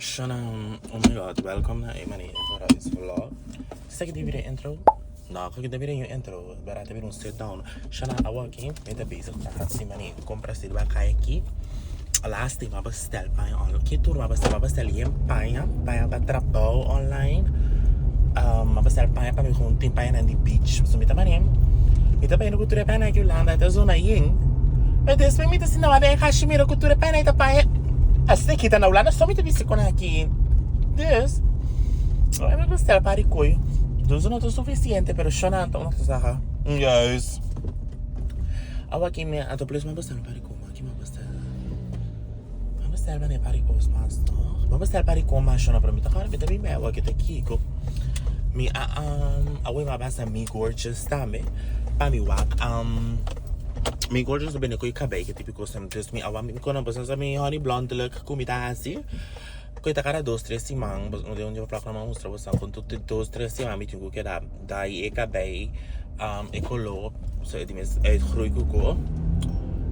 Shona, oh my god, welkom na e mani vooruit vlog. Sa ki debí intro? No, ki debí un intro, pero debí un sit down. Shona, awo aki, mi ta bezig ta hasi mani compras di bakay aki. Laatst mi a bestel paña online. Ki tur mi a bestel? Mi a bestel yen paña, paña pa trabou online. Um, mi a bestel paña pa mi gewoon tin pañanan di beach. So mi ta mani, mi ta bayendo ku tur e pañanan aki Hulanda, ta zona yen. Pero despues mi ta sinta wak den kashi mira ku tur e pañanan ta paña. Asina ki ta na Hulanda so mi ta bisti kon aki. Dus, mi a bestel par di koe. Dus no ta sufisiente, pero shona ta un saha. Juist. Awor aki mi a plus mi a bestel un par di koe. Aki mi a bestel. Mi a bestel mane par di kos mas no. Mi a bestel par di kos mas shona, pero mi ta kòrda mi ta bin bai awor aki ta kiko. Mi a awor mi a basa mi gorgeous tambe pa mi wak Mi gorgeous ta bende ku e kabei ke tipo kos. Dus mi a wak mi kono pasobra sa mi honey blonde look ku mi ta hasi. Ku e ta kada dos tres siman un dia pa plak mi a mustra boso kon tur dos tres siman mi tin ku keda dye e kabei e koló so e dimes uitgroei ku ko.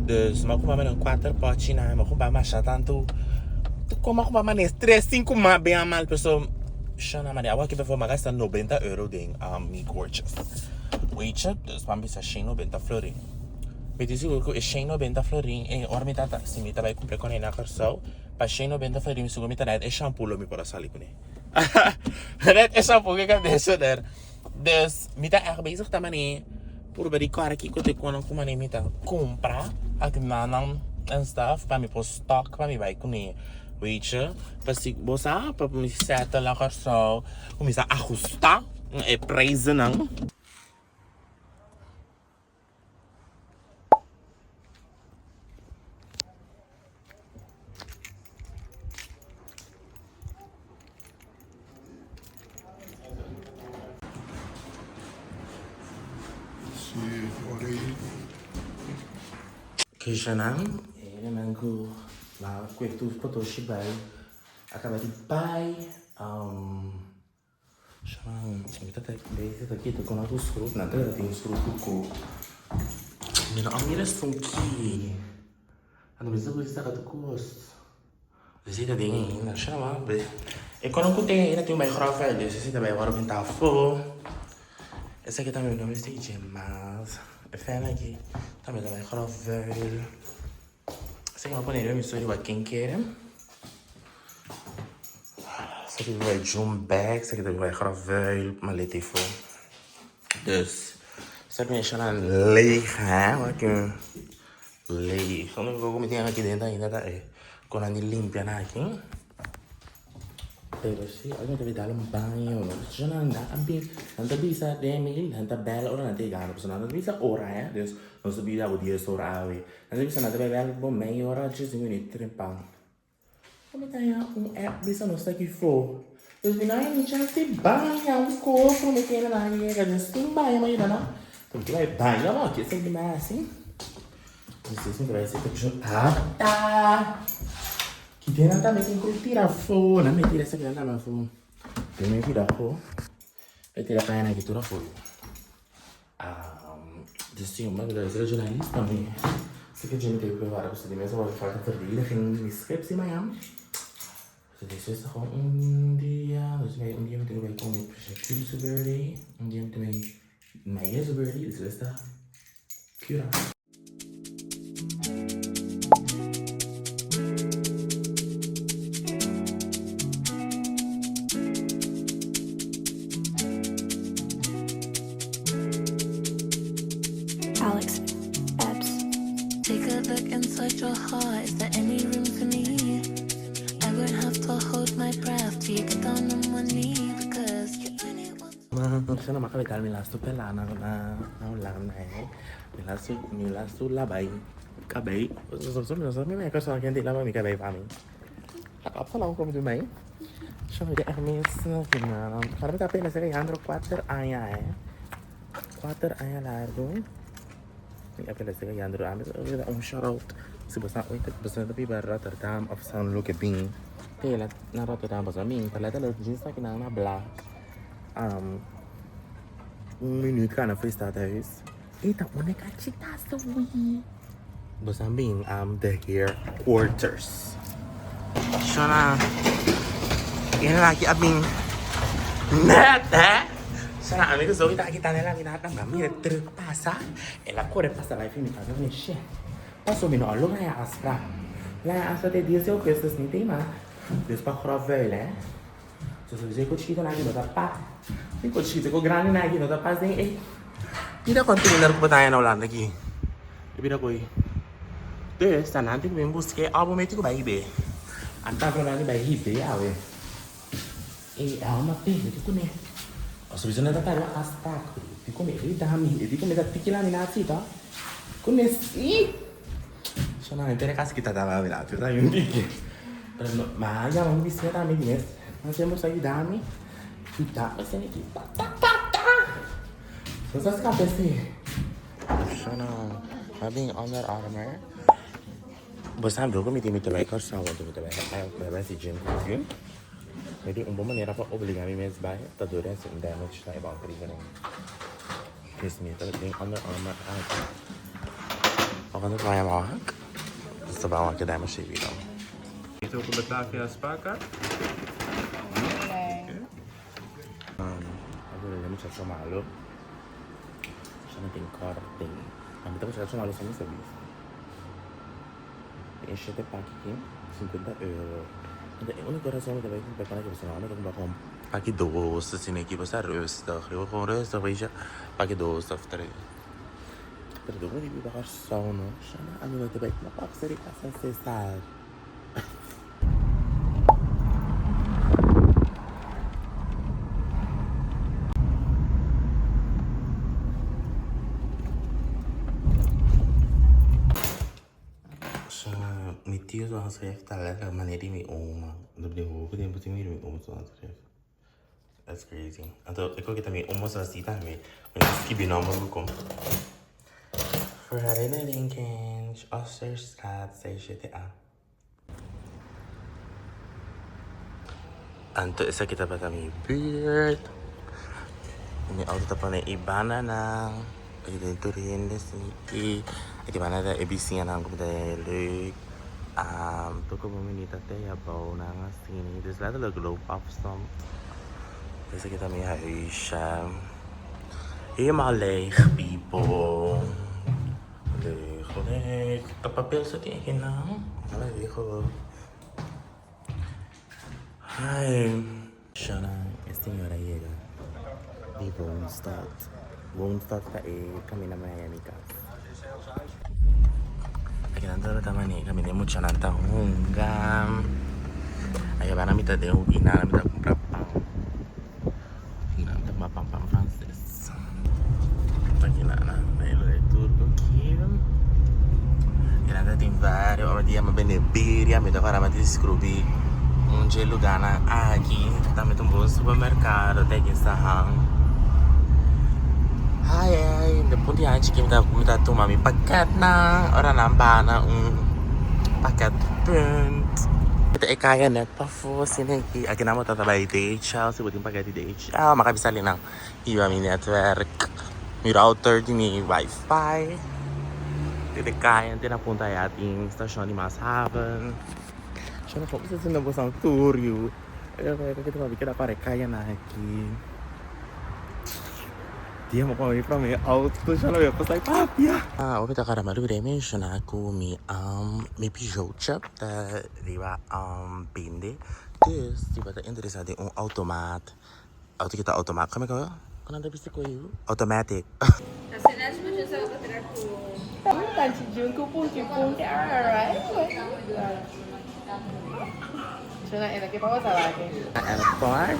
Dus mi a kumpra mane un kuater pòchi nan mi a kumpra masha tantu mi a kumpra mane tres sinku mas bien mal pasobra shona mane awor aki mi a gasta nobenta euro den mi gorgeous weet je dus mi a bisa shen nobenta florin. Mi tin sigur ku e shen nobenta florin e ora mi ta si mi ta bai kumpra konei na Kòrsou. Pa shen nobenta florin mi sigur mi ta net e shampoo lo mi por a sali kuné. Net e shampoo ku e conditioner. Dus mi ta ègt bezig ta manera purba di kòrda kiko te kono ku manera mi ta kumpra ak nannan en stuff pa mi por stock pa mi bai kuné. Weet je, pa si bo sa pa mi settle na Kòrsou kuminsá ahusta e prijzennan. Kishanan, e ku la kue tur potoshi bai a kaba di bai. Mi ta bezig ta kita con otro schroef. Nan ta tin schroef cu cu. Mi no a mira esun ki. Anto mi sa cu saka tur cos. Esey ta den ainda. Shama be. E cono cu tin ainda tin un bay grof uit. Dus esey ta bay worde binta afo. Esaki tambe mi no mester dje mas. E fan aki tambe ta bay grof vuil. Esaki mi a pone riba mi stoel riba ken kere. Esaki ta bai jump back, esaki ta bai grof vuil, maleta ei for. Dus, esaki mi shona leeg, hè? Wak leeg. Único ku mi tin aki dentro ainda ta e konan di limpia nan aki. Pero si, algo mi ta bai dal un baño. Shona nan a bin, nan ta bisa den mail, nan ta bel ora nan ta yegando. Pasobra nan ta bisa ora, hè? Dus, nos ta bira abo dies ora awe. Nan ta bisa nan ta bai bel bo mei ora, djes minüt, trempan. Como ta ya un app bisa nos ta kifo. Dus mi no hay ni chance di baña un cos prome que nan yega. Dus sin baña mi ayuda nan. Pero mi bai baña mo aki esaki mi hasi. Dus mi ta bai hasi ta ata. Kite nan tambe tin cu tira afo. Nan mi tira esaki nan tambe afo. Mi tira afo. Mi tira paña nan aki tur afo. Dus sí, maar dat is journalist tambe. Así que yo me tengo que preparar pues di mes ora falta verdediging di mi scriptie mañana. Dus dit is gewoon un dia, dus wij un dia moeten wij komen met Shaquille su birthday, un dia moeten wij Maya su birthday, dus we sta cura. Alex Epps. Take a look inside your heart. Is there any room for me? I won't have to hold my breath till you get down on one knee because you only want. Shana m'a kaba dal mi lastu pela na na na Hulanda eh. Mi lastu mi lastu laba e kabei. So mi no sa mi me kòrsou kende laba mi kabei pa mi. Absoluut kom di mij. Shana mi ta echt mis na. Ahora mi ta apenas Alejandro kuater aña eh. Kuater aña largo. Mi apenas Alejandro. Ami ta un shout out. Si bo sa ooit bo sa ta biba Rotterdam of San Luke bin. Tela na Rotterdam pasobra mi ta letterlijk djis aki nan na Blaak. Un minuut kana for e stadhuis. E ta un kachitazo wi. Bo sa bin the hair quarters. Shona. E laki a bin net, hè? Sra, ami ku Zoe ta aki tanda e laminata, ma mira e truck pasa, el a kore pasa bai fin mi papia ku mi, she, paso mi no a logra e afsprak. La e afsprak te dies di augustus ni te mas, dus pa grof vuil, hè. So sowieso e kochito nan aki no ta pas. E kochito ku grandi nan aki no ta pas den e pida container ku bo ta haña na Hulanda aki. E pida koi. Dus ta nan tin ku bin busk'é òf bo mete ku bai hib'é. Anta ku nan di bai hib'é awe. E alma pende ke kuné. Sowieso nan ta tarda afspraak. Di ku mi e dami, e di ku mi ta tiki lami na así to. Kuné sí. So nan henter e kas kita ta babila te ta yun tiki. Pero no, ma a yama mi bisiña tambe di mes. Nan siempre sa yuda mi. Kita esei aki ta ta ta ta. So sa skapa esei. So nan a bin Under Armour. Bo sa dor ku mi tin mi ta bai Kòrsou anto mi ta bai bai bai hasi gym ku mi. Mi tin un bon manera pa obliga mi mes bai ta dor di hasi un damage na e bankrekening. Dus mi ta den Under Armour aki. Ora nos bai wak, nos ta bai wak e damage ei bira. Is ook een Batavia spaarkaart? Nee. Awor e muchacho malo. Shana tin korting. A mi ta muchacho malo sa mi sa bisa. E shete paki ki 50 euro. Anto e único razon mi ta bai kumpra pan aki pasobra mi ta kumpra kon paki dos asina aki pa sta rustig. Yo gewoon rustig weet je. Paki dos of tres. Pero dor mi biba Kòrsou no. Shana ami no ta bai kuma pakse di kasa Cesar. Mi tio su handschrift ta letterlijk manera di mi oma. Dat bedoel hopi tempu sin mira mi oma su handschrift. That's crazy. Anto e koki ta mi oma su asi tambe. Mi ta skibi nomber ku kom. Voor herinnering kind, Osterstraat 6GTA. Anto esaki tabata mi buurt. Mi auto ta pone e bandanan. Aki tin tur hende sinti. Aki banda ta e bisiñanan ku ta leuk. Tur ku bo minita te abou nan asina. Dus letterlijk loop afstand. Esaki ta mi huisje. Helemaal leeg people. Leeg, leeg. Ta papel sa tin aki nan. Ala viejo. Hi. Shana, e señora yega di Woonstad. Woonstad ta e camina Miami cas. Aki nan tabata mane caminda e muchanan ta hunga. Aki banda mi ta den hopi nada mi ta cumpra pan. Nan ta cumpra pan pan frances. Aki nan nan ta e lugar turco aki. Y nan ta tin vario ora dia mi a bende birria mi ta para mi a descubri un dje lugarnan aki tambe ta un bon supermercado te aki Sahan. Ai ai de punto ya chiki mi ta tuma mi paketnan ora nan baha na un paket punt. E kaya net pafó asina aki aki nan bo ta bai DHL si bo tin paket di DHL mi a bisa nan Hiba mi netwerk, mi router di mi wifi. Te de kaya te na punta ya tin station di Maashaven. Sho no por bisa na bosan tur yu. Mi keda para e kaya nan aki. Dia mi pone mi prome auto sho no mi a pasa papia. Awe mi ta kara mi a lubida menciona ku mi mi Peugeotje ta riba bende. Dus si bo ta interesa den un automaat. Auto ki ta automatic. Kome kome? Kon nan ta bisa ku yu? Automatic. Airport.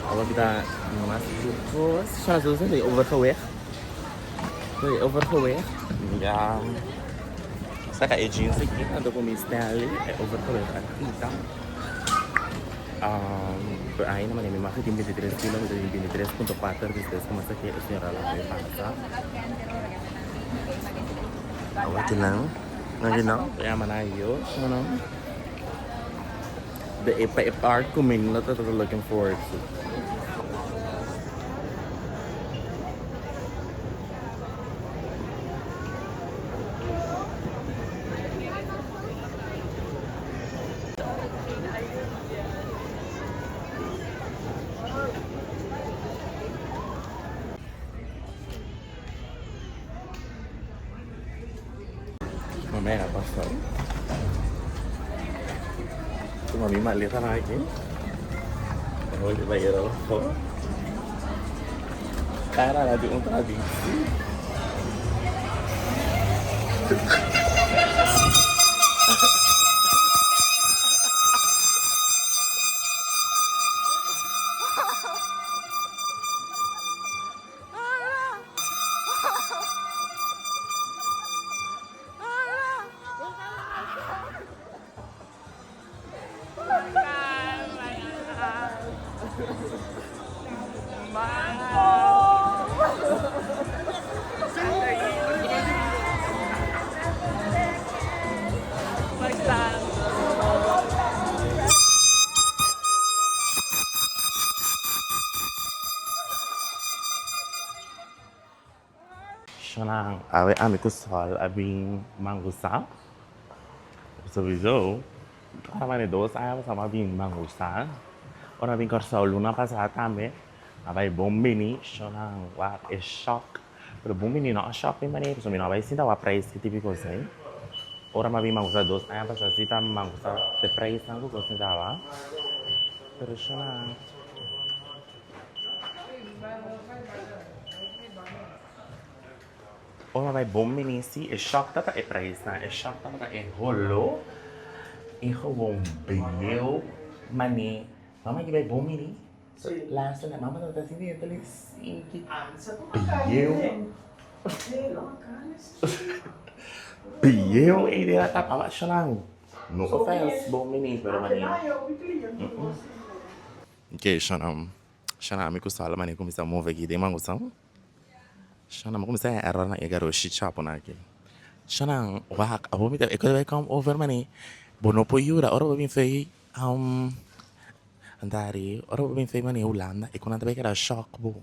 Awor mi ta mas kos. Shona zo zo overgewicht. Overgewicht. Ja. Saka e jeans aki anto ku mi Stanley e overgewicht a kita. Pero ainda mane mi maki tin 23 kilo mi ta tin 23.4 despues ku masa ke e señora la bai pasa. Awor kinan nan kinan ta yama nan yo no de e pa e part ku mi no ta looking forward to. Mama era pastor. Tuma mi maleta na aki. Hoy di bai era afó. Cara na di un traditie. Shonang, awe ami ku Sol a bin mangusa. Sowieso, ora mane dos aña pasá mi a bin mangusa. Ora mi a bin Kòrsou luna pasá tambe, mi a bai bon bini. Shonang, wak e shòk. Pero bon bini no a shòk mi manera, pasobra mi no a bai sinta wak preis ki típiko esei. Ora mi a bin mangusa dos aña pasá si ta mangusa te preisnan ku kos mi tawa. Pero shonang. Ora bai bon minisi e shock tabata e prijsnan, e shock tabata e holo y gewoon bieu mane mama ki bai bon mini laatste na mama tabata sinti e tele sinti bieu bieu e idea ta mama shonan no offense bon mini pero mane. Ok shana shana ami ku sala mane kuminsá move aki den mangusan shana mi kuminsá haña error na e garoshi chapo nan aki shana wak abo mi ta e kos bai come over mane bo no por yuda ora bo bin fei andari ora bo bin fei mane Hulanda e ku nan ta bai keda shock bo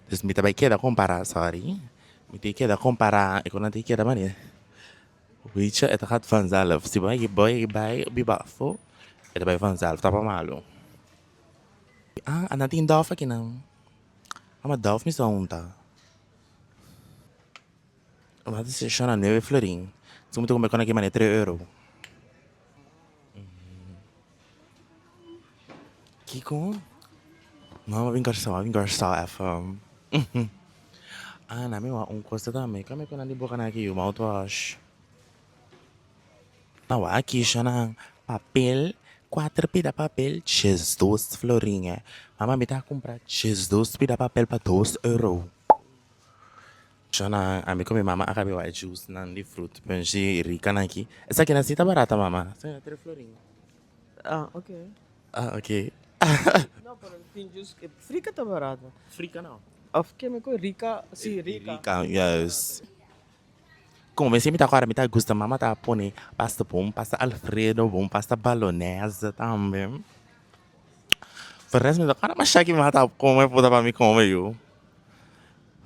dus mi ta bai keda kompara sorry mi ta keda kompara e ku nan ta keda mane. Weet je, het gaat vanzelf. Si bo bai bai biba afo, e ta bai vanzelf, ta pa malu. Ah, a nan tin Dove akinan. Ah, ma Dove mi sa hunta. Wat is e shona nueve florin. Si mi ta kumpra kon aki mane tres euro. Kiko? No, mi a bin Kòrsou, mi a bin Kòrsou èf. Ah, na mi wak un cosa tambe. Kame ku nan di boka nan aki yu mouthwash. Na wak aki shona papel, kuater pida papel, diesdos florin eh. Mama mi ta kumpra diesdos pida papel pa dos euro. Shona ami ku mi mama a kabe wak e juice nan di fruit punch rica nan aki. Esaki nan si ta barata mama. Esaki nan tres florin. Ah, ok. Ah, ok. No, pero tin juice que frika ta barato. Frika no. Of ke me ko rica, si rica. Rica, yes. Como mi ta acorda mi ta gusta mama ta pone pasta bon, pasta alfredo bon, pasta bolognese tambe. Por resto mi ta acorda masha ki mi mama ta come puta pa mi come yu.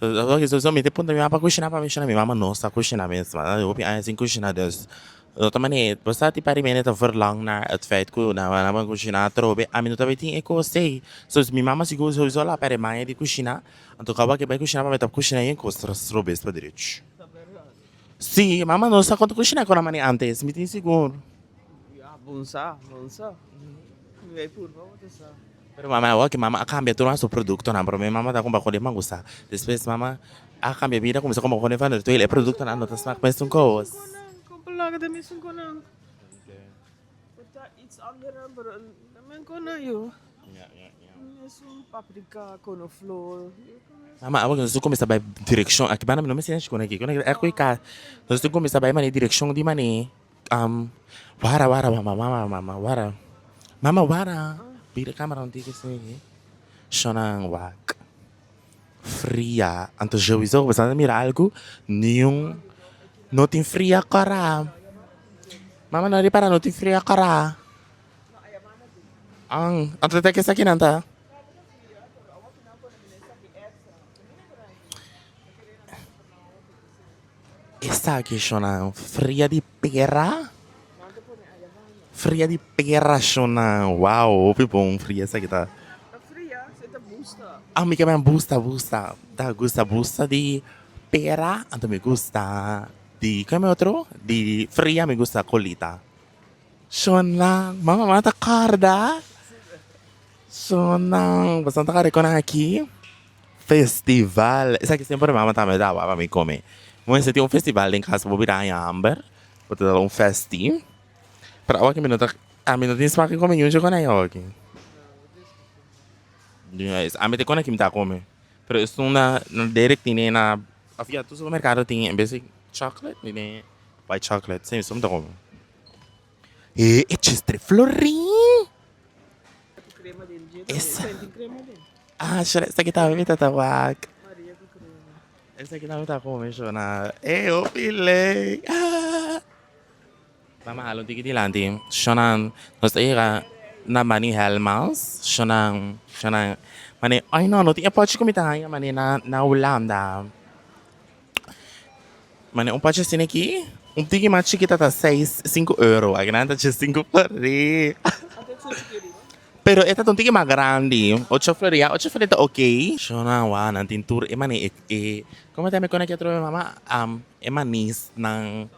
Sowieso mi ta puntra mi mama pa cushina pa mi, mi mama no sa cushina mes, hopi aña sin cushina dus no ta manera, bo sa tipo ariba ta verlang na het feit cu nan a cushina atrobe, ami no tabata tin e cos ey, so mi mama sigur sowieso la perde maña di cushina, anto caba ke bay cushina pa mi ta cushina yen cos robes pa derecho. Si, mama no sa con ta cushina con a manera antes, mi tin sigur. Ya, bon sa, bon sa. Mi bay purba bo ta sa. Pero mama awor ki mama a cambia tur su productonan prome mama ta cumpra con e mangusta despues mama a cambia bida cuminsa cumpra con e van der Tweel e productonan no ta smak mesun cos. Compra laga den mesun conan. Por ta iets andere pero den conan yo. Mesun paprika, conoflor. Mama awor ki nos tin cuminsa bay direccion aki banda mi no mester con aki con aki e cu cas nos tin cuminsa bay mane direccion di mane. Wara wara mama mama mama wara mama wara bira camera un tiki si shonan wak fria anto sowieso bo sa mira algu niun no tin fria kora mama no ripara no tin fria kora anto ta kesa kinan ta. Esaki shona fria di pera fria di pera shona wow hopi bon fria esaki ta ah mi kier busta busta ta gusta busta di pera anto mi gusta. Di kome otro? Di fria mi gusta colita. Shonnan, mama mama ta corda? Shonnan, boso ta corda con aki? Festival, esaki semper mama tambe daba pa mi come. Mester tin un festival den cas bo bira haña hamber, bo ta dal un festi. Pero awor aki mi no ta, ami no tin smak di come niun chocolate awor aki. Ami ta con aki mi ta come. Pero esun na Derek tine na of ya tur supermercado tin en bes di chocolate tine white chocolate same esun mi ta come. E e chistre florin. Esa. Ah shora esaki tambe mi ta ta wak. Esaki tambe mi ta come shona. E hopi leuk. Mama hala un tiki dilanti. Shonan, nos ta yega na Mani Helmans. Shonan, shonan, mane, ay no, no tin e pochi ku mi ta haña mane na na Hulanda. Mane un pochi asina aki, un tiki mas chikito ta seis, sinku euro. Akinan ta dje sinku florin. Pero e ta un tiki mas grandi, ocho florin, ya ocho florin ta ok. Shonan, wou, nan tin tur e mane e e, komo ta yama e kona aki atrobe mama? E manisnan.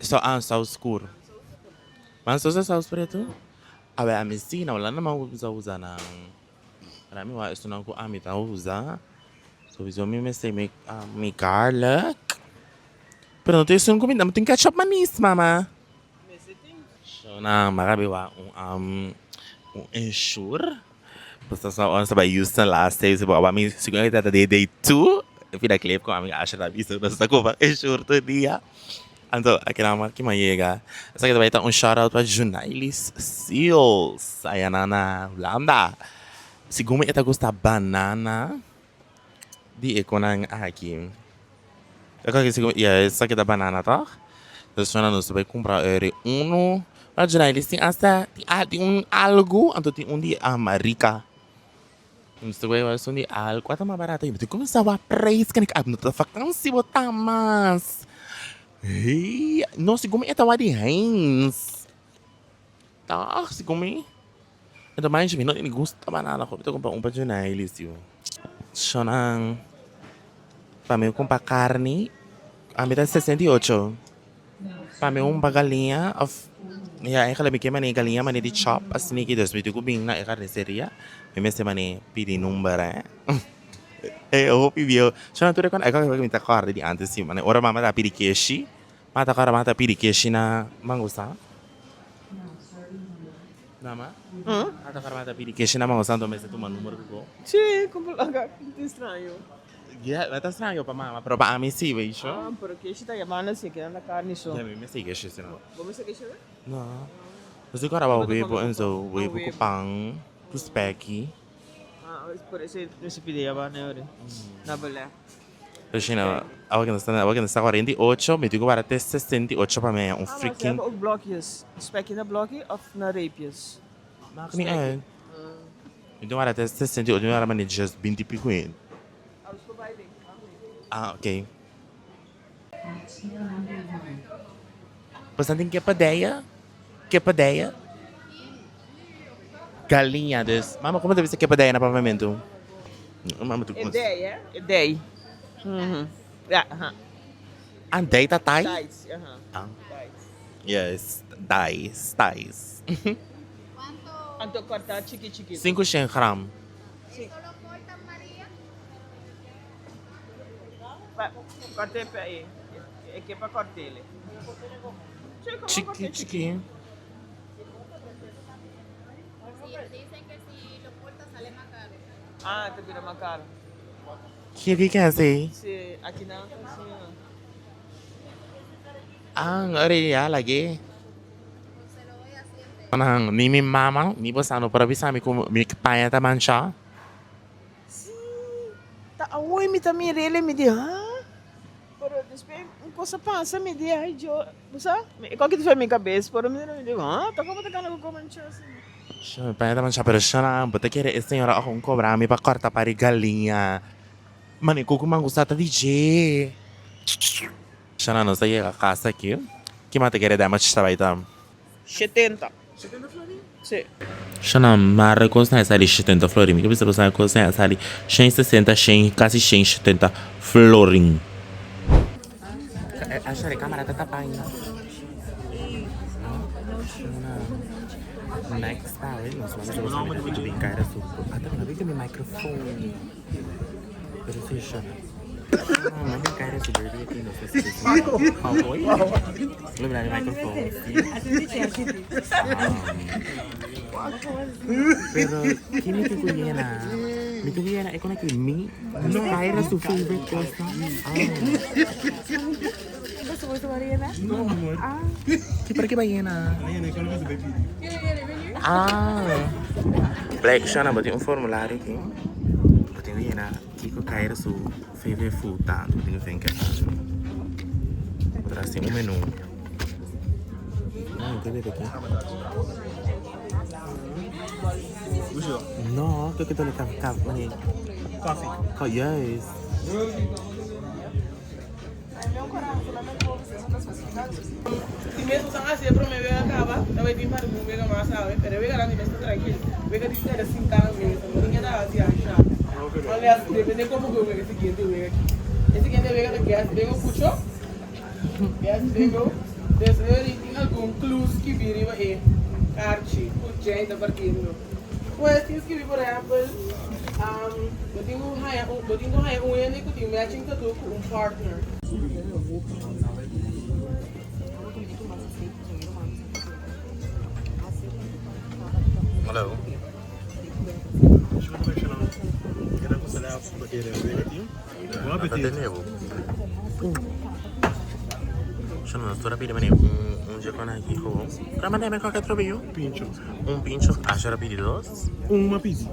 So ah saus skur. Man sa usa saus pretu? Awe ami si na Hulanda man usa usa nan. Pero ami wak esunnan ku ami ta usa. Sowieso mi mester mi mi garlic. Pero no tin esun ku mi no tin ketchup manis mama. So nan mi a rabi wak un un ensure. Pasobra sa ora nos ta bai Houston last day si bo a mi segun e ta day day two e pida clip ku ami Asher ta bisa nos ta kuba ensure tur dia. Anto a keda mas ki yega. Esaki ta bai ta un shout out pa Junailis Seals aya na na Hulanda. Segun mi e ta gusta banana di e konan aki. Ya esaki ta banana toch? Dus nos nos ta bai kumpra eri unu. Pero Junailis tin asta tin un algu anto tin un di rica. Nos ta bai esun di algu kua ta mas barato? Mi ta kuminsá wak prijs kende ku no ta vakansi bo ta mas. Hey no segun mi e ta wak di Heinz toch segun mi. Anto manchi mi no tin gusta banana mi ta kumpra un pa Junailis yu. Shonan pa mi kumpra karni ami ta 68 pa mi un pa galiña of ya eigenlijk mi ke mane galiña mane di chop asina ki dus mi tin ku bin na e karniseria mi mester mane pidi number eh e hopi bieu shonan tur e kos e mi ta kòrda di antes si mane ora mama ta pidi keshi mama ta kòrda mama ta pidi keshi na mangusa. Mama, ata kòrda mama ta pidi keshi na mangusa anto mester tuma numero ku bo? Sí, como laga ta straño. Yeah, no ta straño pa mama, pero pa ami sí, weet je. Ah, pero keshi ta yamando si keda na carni so. Yeah, mi mester keshi si no. Bo mester keshi awe? No. Nos tin kòrda bo webo enzo, webo ku pan, ku speki. Ah, por eso mester pidi yama na ora. Na belè. Regina, awe ke nos ta awe ke nos ta 48, mi tin ku para te 68 pa mi haña un Ah, maar ze freaking. hebben ook blokjes. Spek je na blokje of na reepjes? Maakt niet uit. Mi tin ku para te 68, mi para mane just binti pico in. Alles voorbij ding. Ah, oké. Boso tin kepadeya? Kepadeya? Galiña dus. Mama, como ta bisa kepadeya na papiamentu? Mama, tu E dei, hè? E dei. Ja, aha. Ah, dei ta tai? Tais, aha. Ah. Tais. Yes, tais, tais. Anto corta chiki chiki. 500 gram. Corte pe aí. E ke pa cortele. Chiki chiki. Ah, ta bira mas caro. Ki ki ke hasi? Si, aki nan ta asina. Ah, ora ya lag'é. Nan, ni mi mama ni bo sa no por a bisa mi ku mi paña ta manchá. Si, ta awoy mi ta mir'el e mi di, ha? Pero despues un cosa pasa mi di, ay yo, bo sa? E koki ta for mi cabes, pero mi di, ha? Ta como ta gana cu come mancha asina? Sha, mi paña ta mancha, pero sha nan, bo ta kere e señora a con cobra mi pa corta pari galiña. Mane cu cu man gusta ta di dje. Sha nan, nos ta yega casa aki, ki man ta kere damage ta bay ta? Shetenta. Shetenta florin? Si. Shana mara kos na sali shetenta florin. Mi ka bisa boso kos na sali shen sesenta, shen, kasi shen shetenta florin. Asha, e camera ta tapa ainda. Next time, nos vamos a brincar a su. Ah, también no mi microphone. Pero sí, Shana. No, no caer su baby aquí, no sé si es No mira mi microphone. Pero, ¿qué me te llena? Mi tu llena es con que mi Kyra su favorite cosa. No, amor. ¿Qué para qué ballena? Nee, ik kan nog eens een baby. Ah. Black Shana, but un formulario aqui. Eu tenho que ir na Kiko Kyra su favorite food tanto. Eu tenho que Vou trazer um menu. Não, tem bebê aqui. Hoezo? No, creo que tú le Koffie. Yes. Si mesmo são assim, para mim vega acaba, também tem para mim vega mais sabe, pero vega lá está tranquilo. Vega de ter assim tá mesmo, ninguém dá assim achar. Olha, depende como eu vega seguinte vega aqui. E seguinte vega da gas, vega puxo. Gas vega. Desde ele tem algum clues que vira e Archie, o Jane tá partindo. Pues tienes que ver, por exemplo, eu tenho eu tenho um que tem matching tattoo com um partner. Hallo. Bon appetit. Sono una stora pide un giocone aqui com. Pra mandar me qualquer trobinho. Pincho. Um pincho, acho era pedido dois. Uma pizza.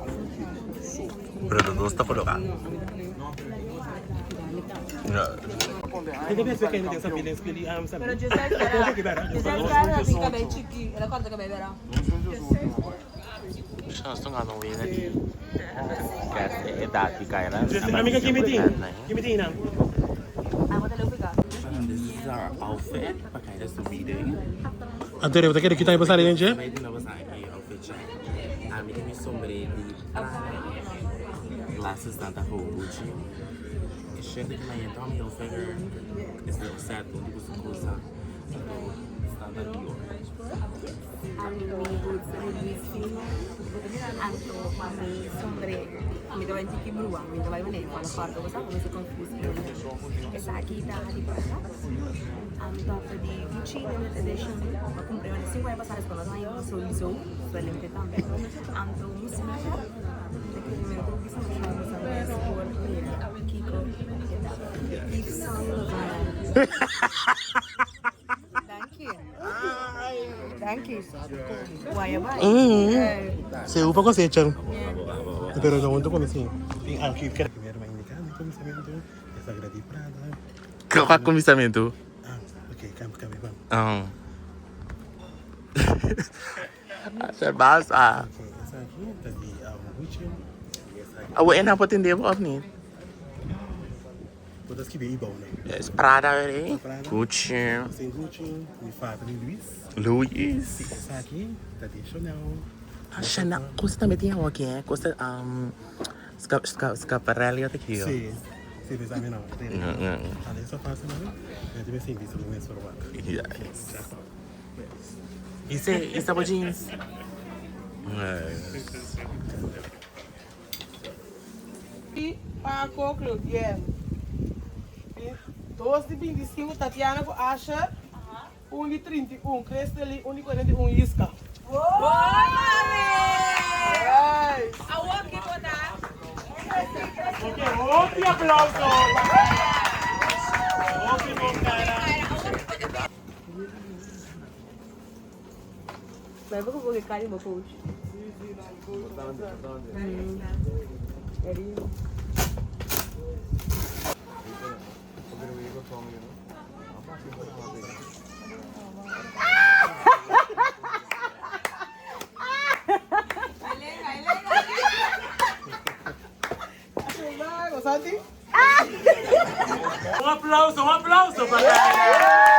Pero dos está colocado. Ik heb best wel geen idee dat je Pero yo sabes que era cabello chiqui, era corto cabello era. Sono sto andando bene di. Che è dati, cara. Amica, give me tea. Give me tea now. This is our outfit. Okay, that's the meeting. Antonio, wat ik kita pasar eentje? Weet je nou wat zijn outfit check? Ah, mi sombrero di Glasses tanta com Gucci. E scelta che mi Tommy Hilfiger is the set onde você usa. Standard Dior. Ami boots Louis fino, anto mami sombrero. Mi dove antichi brua, mi dove venire quando parto, cosa come si confuso. Essa aqui da di Prada. Anto di Gucci limited edition. Ma comprei una 5 anni passare con la mia sorriso, excelente también. Anto musmaya. Kiko. Yves Saint Laurent. Dank je. Dank je. Guayabay. Se upa ko se Pero no punto con sí. Aunque primero me indican comissamento, essa grande Prada. Qual comissamento? Ah, ok, cambio, cambio, vamos. Ah. Basta. Ok, essa aqui tá de Gucci. Essa aqui. Ah, we en atender of niet? Todas que bem bom, né? Yes, Prada, hè? Prada. Gucci. Sem Gucci, mi fato de Luis. Louis. Essa aqui tá de Chanel. Ah, Chanel. Costa também tem algo aqui, hè? Costa, um, Sca, Sca, Scaparelli até aqui, ó. Sim. Sim, mas a mim não. Não, não. Além só faço, né? Eu tive assim, visto no mês for Yes. Isso é, isso é jeans. Yes. E Paco Claudien. 2 de 25, Tatiana com Asha. 1 de 31, Cristeli, 1 de 41, Isca. Yes. Outro aplauso! Outro bom cara! Vai vou colocar uma coach. Vago, Santi. Um aplauso para ela!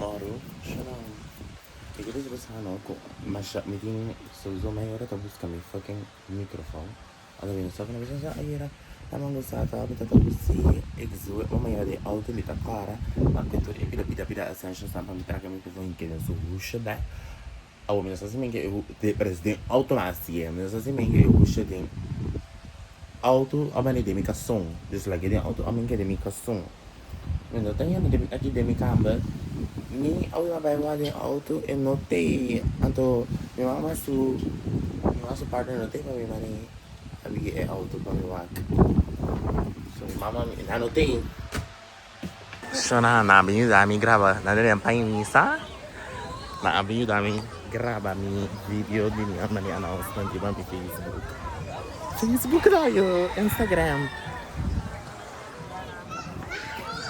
Moro, Shalom. Mi ke bisa boso no ku masha mi tin souzo mei ora ta buska mi fucking microfoon. Anto mi no sa ku na bisa sa ayera ta mango sa ta mi ta ta busi ik zoe mama yera den auto mi ta kora ma ku tur e pida pida pida essentials nan pa mi traka microfoon i keda su husha bek. Awor mi no sa si mi ke e pero es den auto mi a hasié mi no sa si mi ke e husha den auto of mane den mi kason dus lag'é den auto of mi ke den mi kason. Mi no ta yendo den aki den mi kamber mi a bai wak den auto e no tei anto mi mama su mi mama su partner no tei pa mi mane abi e auto pa mi wak so mi mama nan no tei. So nan a bin yuda mi graba nan den paña misa nan a bin yuda mi graba mi video di mi mane announcement riba mi Facebook Facebook rayo Instagram.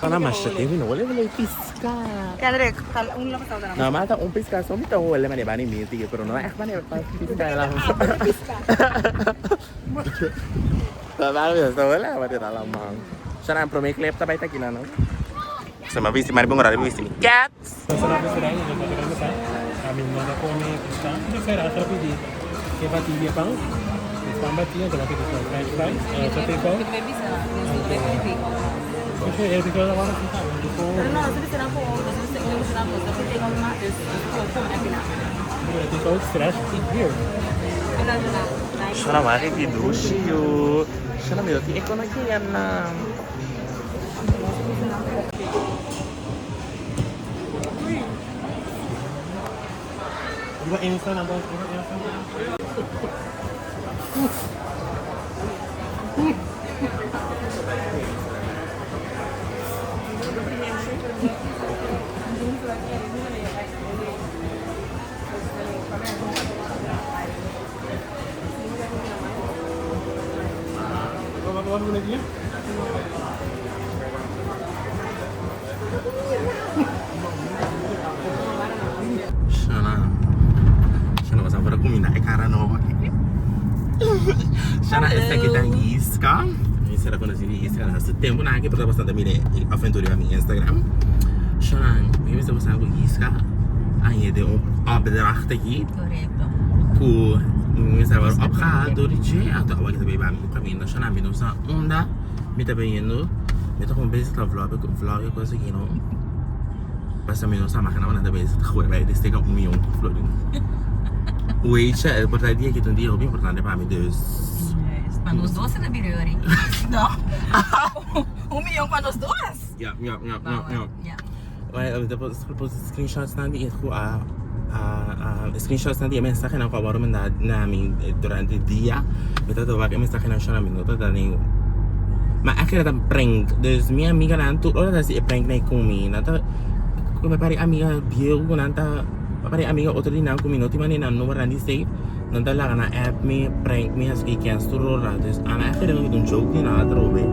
Ana masha te mi no hole hole pisca. Kendrick, tal un lo pasado No, maar ta un pisca so mi ta hole mane bani mi tige, pero no echt mane pa pisca la. Ta bani mi ta hole mane ta la man. Shana prome clip ta bai ta kina no. So ma bisti mane bungora bisti mi cats. Nos a restaurant, nos a restaurant sa. Ami no ta come pisca. Mi prefera atra pidi e bati di e pan. E pan bati anto bo a pidi con french fries e otro take out. Anto e take out awor si ta di con. Pero take out fresh y beer. Shana wak e dushi yo. Shana mi no tin e con aki nan. Riba Insta nan ta riba Insta. Shana, Shana basa por a cuminda e cara nobo aki. Shana esaki ta Yiska. Mi sera conoci di Yiska hace tempo na aki pero bastante mira e aventura riba mi Instagram. Shana, mi mester basa cu Yiska a hende un opdracht aki. Correcto. Cu mi mester a word opgehaald door di dje anto awor ki ta bay bami cu caminda. Shana mi no sa unda mi ta bayendo. Mi ta como bezig ta vlog vlog e cos aki no. Pasa mi no sa makina nan ta bezig ta gooi bij desteka un miyon florin. Weet je, e por ta e dia aki ta un dia hopi importante pa mi dus. Juist, pa nos dos e ta bira yori. No? Un miyon pa nos dos. Ja, ja, ja, ja, ja. Ja. Maar mi ta post screenshots nan di e ku a a screenshots nan di e mensahenan ku a wòrdu manda na mi durante dia. Mi ta wak e mensahenan shona mi no ta da ni ma a keda ta prank dus mi amiganan tur ora ta hasi e prank nan ku mi nan ta ku mi pari amiga bieu ku nan ta mi pari amiga otro di nan ku mi no tin manera nan number nan di save nan ta laga nan app mi prank mi hasi kikens tur ora dus ami a kere ku ta un joke ni nada atrobe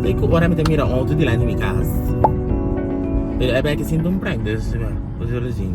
te ku ora mi ta mira un auto dilanti mi kas pero e bek sinti un prank dus bo ta zien.